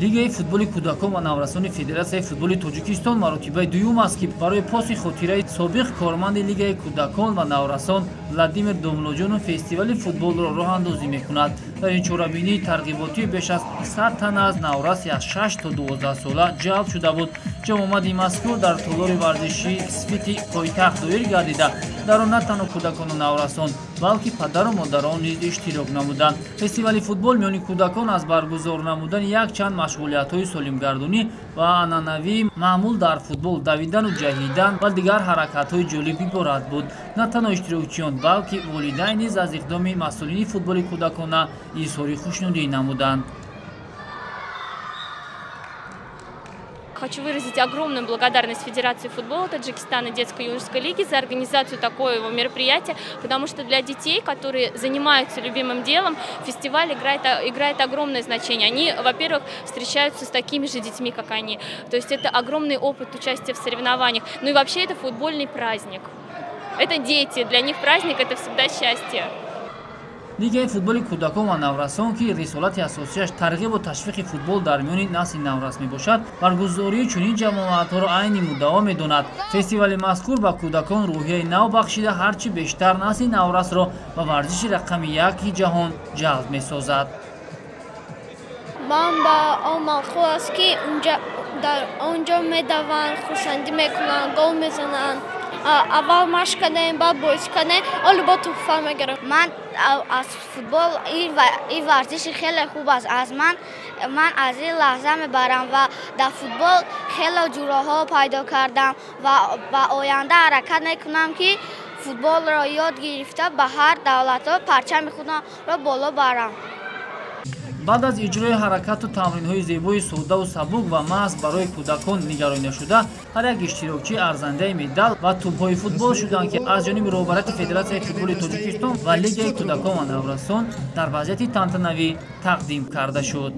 Лигаи футболи кӯдакон ва наврасони Федератсияи футболи Тоҷикистон маротибаи дуюм аст, ки барои поси хотираи собиқ корманди Лигаи кӯдакон ва наврасон Владимир Домлоҷонов фестивали футболро роҳандозӣ мекунад. Дар ин чорабинии тарғиботӣ беш аз 100 тан аз навраси аз 6 то 12 сола ҷалб шуда буд. Ҷамъомади мазкур дар толори варзишии Сфити пойтахт доир гардида, дар он на танҳо кӯдакону наврасон, балки падару модарон низ иштирок намуданд. Фестивали футбол миёни кӯдакон аз баргузор намудани якчанд машғулиятҳои солимгардонӣ ва анъанавии маъмул дар футбол, давидану ҷаҳидан ва дигар ҳаракатҳои ҷолиб иборат буд. На танҳо иштирокчиён, балки волидайн низ аз иқдоми масъулини футболи кӯдакона изҳори хушнудӣ намуданд. Хочу выразить огромную благодарность Федерации футбола Таджикистана детско-юношеской лиги за организацию такого мероприятия, потому что для детей, которые занимаются любимым делом, фестиваль играет огромное значение. Они, во-первых, встречаются с такими же детьми, как они. То есть это огромный опыт участия в соревнованиях. Ну и вообще это футбольный праздник. Это дети, для них праздник – это всегда счастье. Лигаи футболи кӯдакон ва наврасон, ки рисолати асосияш тарғибу ташвиқи футбол дар миёни насли наврас мебошад, баргузории чунин ҷамоатҳоро айни муддао медонад. Фестивали мазкур ба кӯдакон рӯҳияи нав бахшида, ҳарчи бештар насли наврасро ба варзиши рақами яки ҷаҳон ҷалб месозад. Ман ба он маъқул аст, ки дар он ҷо медаванд, хурсандӣ мекунанд, гол мезананд. Аввал машқ кардем, баъд бозӣ кардем, ҳоло бо тӯҳфа мегирам. Ман аз футбол ин варзиши хеле хуб аст. Аз ман аз ин лаҳза мебарам ва дар футбол хеле ҷуроҳҳо пайдо кардам ва ба оянда ҳаракат мекунам, ки футболро ёд гирифта ба ҳар давлатҳо парчами худро боло барам. Баъд аз иҷрои ҳаракату тамринҳои зебои соддаву сабук ва маҳз барои кӯдакон нигаронида шуда, ҳар як иштирокчӣ арзандаи медал ва тӯбҳои футбол шуданд, ки аз ҷониби роҳбарияти Федератсияи футболи Тоҷикистон ва Лигаи кӯдакон ва наврасон дар вазъияти тантанавӣ тақдим карда шуд.